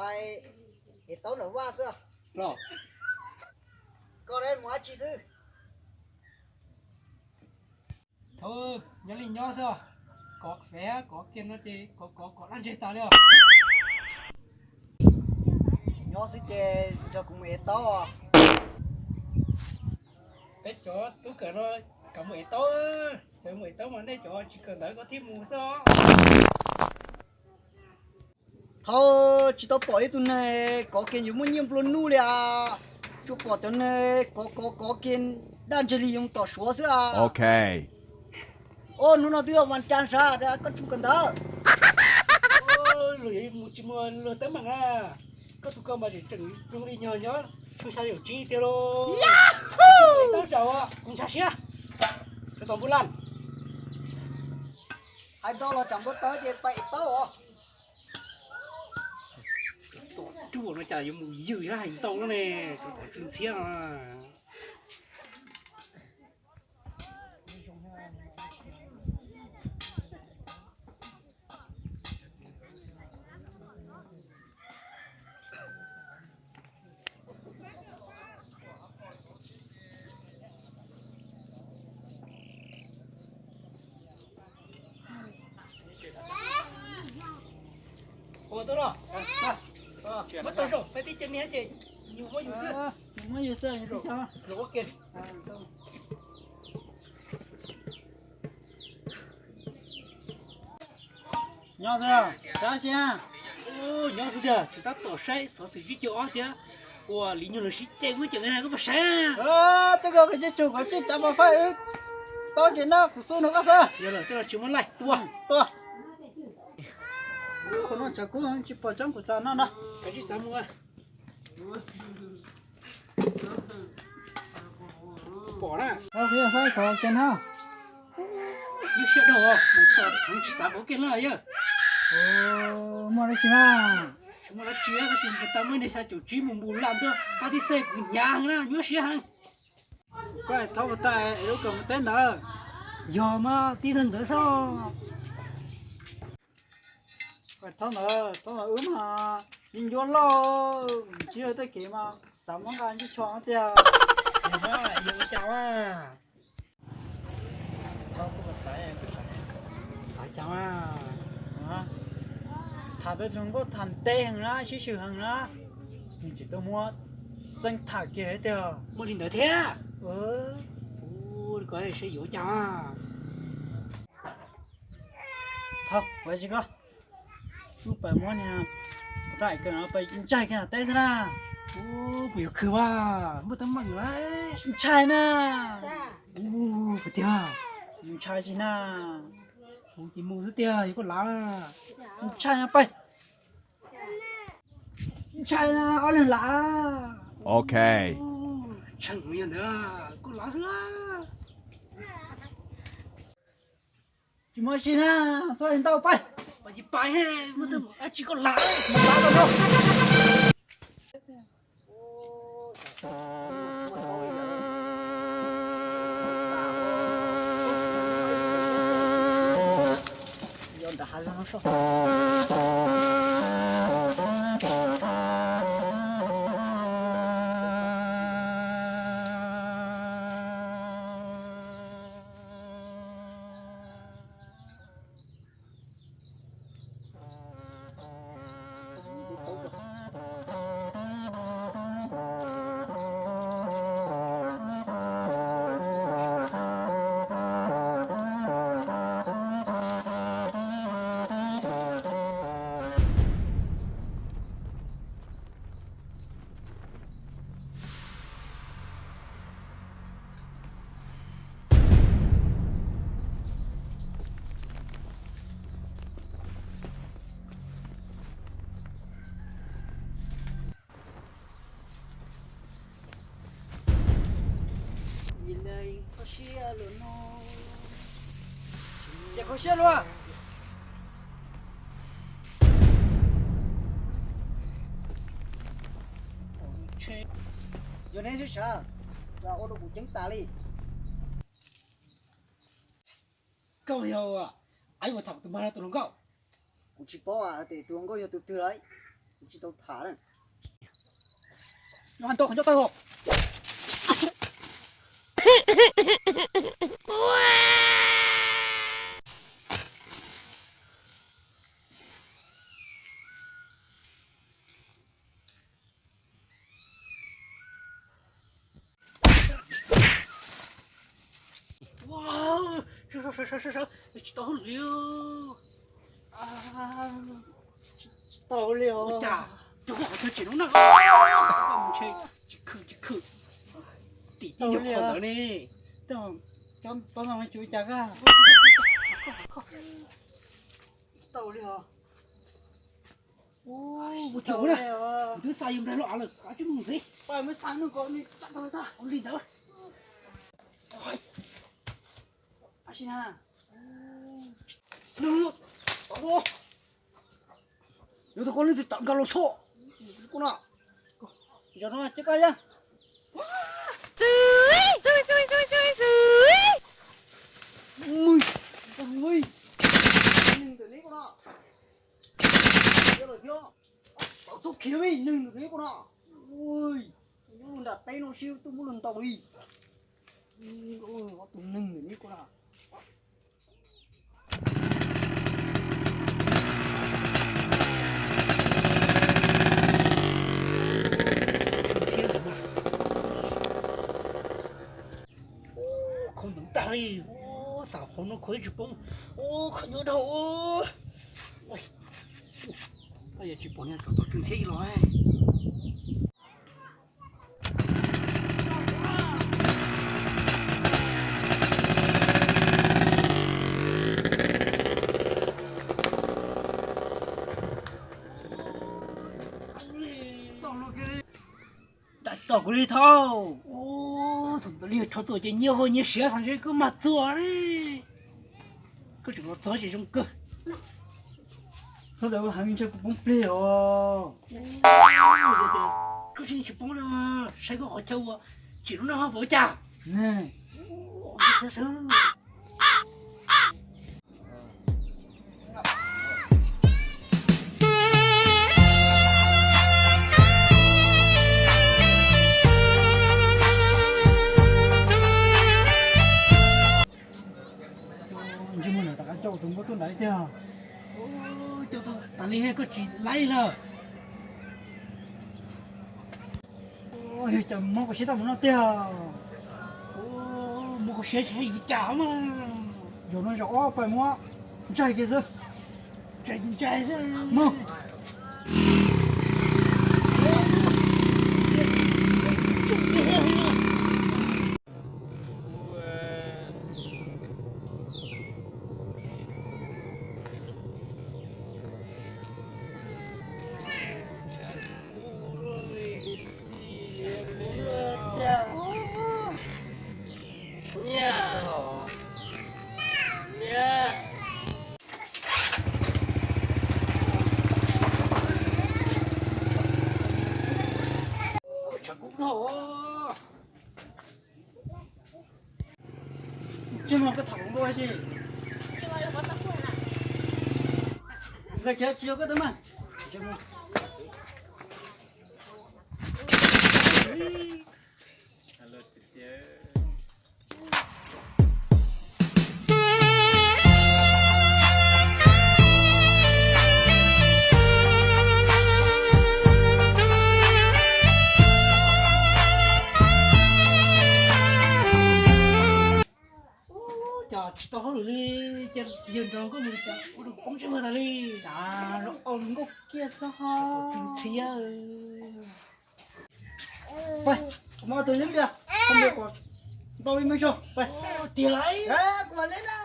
Ev taub nram vaj xwb. Los, koj mus dab tsi xwb? Thaum nyob li nyob xwb, kov fem kov kiag no ces kov kov kov daj ntseg tas li os. Nyob xwb ces nrog kuv mus ev taub. Peb cov tub kawm no kam mus ev taub, cov mus ev taub mas nej cov tsis kawm ntawv koj thiaj mus xwb os. Thaum tsis tau pom ib tug neeg kov kiag yuav muaj nyiaj nplua nuj li as, tsuas pom cov neeg kov kov kov kiag daj ntseg li yuav mus tom Suav xwb as. Hnub no twb yog vas cas sav tias koj tsis kawm ntawv. Luag yuav mus tsis muaj luag teeb meem na, koj tus koj mas tseem zoo li nyuag nyob xya caum tsib tiag lauj. Taub zaum kuv ntshav siab, sawv tom npus laj. Hais ntau los tsam npau taws ces pais ev taub os. Tom ruam no cas yuav mus ywg hais ntau no ne, tom tsw ntxhiab no. Ua tuaj los, muab tau zaum peb tib ceg niag ces nyuam muab yus xwb. Nyuam muab yus xwb, yus ua kiag. Nyob xwb, sab xyab. Nyob xwb tiag, tseem tab tom saib xov xwm tsib caug ob thiab. Ua li nyuag lawv sib ceg muab cem koj puas saib? Twb koj qhia tseg tsum kom tsij cav pov faib wb, tau ces noj kuv xub nrog koj xwb. Yog lawm tej no tsis muaj laij, tua, tua. Qhov no tshav kub tsis pom tsob kuv txav no no. Kav tsij xav mus. Pom na. Faib xov kiag na. Ib siab dhau, mus txog tsis xav pom kiag na yawg. Muaj dab tsi na? Tsis muaj dab tsi, tab sis tau muaj neeg xya caum tsib mus npus laj tuaj pab tib xej kuv hnyav heev na, nyuaj siab heev. Koj thaub ua tag es lub kawm mus teb ntawd. Yog mas tib tug ntawd xwb. Koj thaub ntawd, thaub ntawd wb mas yeej ncuab loj, ntsib tej kev mas xav muab nqa ntsib tsho tiag. Yog ua cas mas. Xav cas mas. Tham peb tus hluas nkauj tham ntev heev na, sib swm heev na, nws tseem tuaj muab txeeb tham kiag tiag. Muaj li ntawd thiab. Ua li ko seb yuav ua cas. Thaub, ua tsis koj, wb pais muab niag raj kawm no pais ntsaig kiag nram teb xwb na. Puas yuav khwv mas, muaj teeb meem ntshai na. Tiag, ntshai tsis na. Kuv tsis mus xwb tiag, yog koj lav. Ntshai no pais. Ntshai na, ob leeg lav. Ok. Tshee yog ntawd, koj lav xwb. Tsis muaj si na, txhob ntau pais. Pais tsis pais, muaj tej dab tsi koj lav, lav tau no. Ces kho siab luaj. Yog neb sib sab, ua rau kuv ceeb tas li. Koj yog ib uas tham tus mag no tus hluas nkauj? Kuv tsis paub hais tias tus hluas nkauj yog tus twg lawm, kuv Tsis tau tham na. Nyob ntau qhov nyob tawg os. Sawv, sawv, sawv, sawv, sawv, tsis tau hauj lwm li. Tsis tau li os. Ua cas cov koj qhov chaw tseem lub na. Tsis khwm, tsis khwm. Tim tib nyuag qhov ntawd ne. Cov tau no tsis ua cas koj. Tsis tau li os. Ua cas ua na, kuv twb xa yus nplaig los av lawm, kav tsij mus ntxiv. Pab muab xa nug ko ni tag tag tag. Ua li ntawd. Ab si na. Nug, yuav tus ko leej twg tawm nkag los tso. Ko no, zaum no ces koj yog. Neeg ntawm ne ko no. Txhob khiav, neeg ntawm ne ko no. Ui, nyob nram teb no sib tub muab luag ntaus li. Ob tug neeg ntawm ne ko no. Khau ntxeev tag li, xav qhov no khau tsis poob. Khau nyob dhau. Yog tsis pom niag tsov tom tus ntxhiab los. Tom kuv li thaub. Thaum ntawd li rho txuas ces nyias hau nyias siav xav ntshe koj mag txuas li. Koj tseem los txog ces zoo kawg. Thaub ntawd heev ntshe kuv poob plig os. Koj tsis tsis poob li, saib koj qhov chaw ua tsim lub no ho puas ua cas. Xwb xwb. Ntsej muag ntawm rov qab coj tus nkauj tuaj nrad tiag. Coj tas li koj tsis laib lawm. Yog cas mob koj siab tau mus no tiag. Mob koj siab tsis yog cas mas. Zaum no zaum ob pais mus ntsaig kiag xwb. Ntsaig ntsaig xwb. Mus. Tsis muaj koj tham hluas nkauj ua si. Ntxawm kiag tsis yog koj tau mas. Ua cas tsis tau hauj lwm li, ces yawg nrog nkauj mus cas ua rau poob siab ua tas li. Cas los ua nkauj kiag txog ho tsis txhiab. Pais, kuv muab tus liab npias, tus npias kom ntau ib me tso, pais. Tiag lauj, kuv mam li na.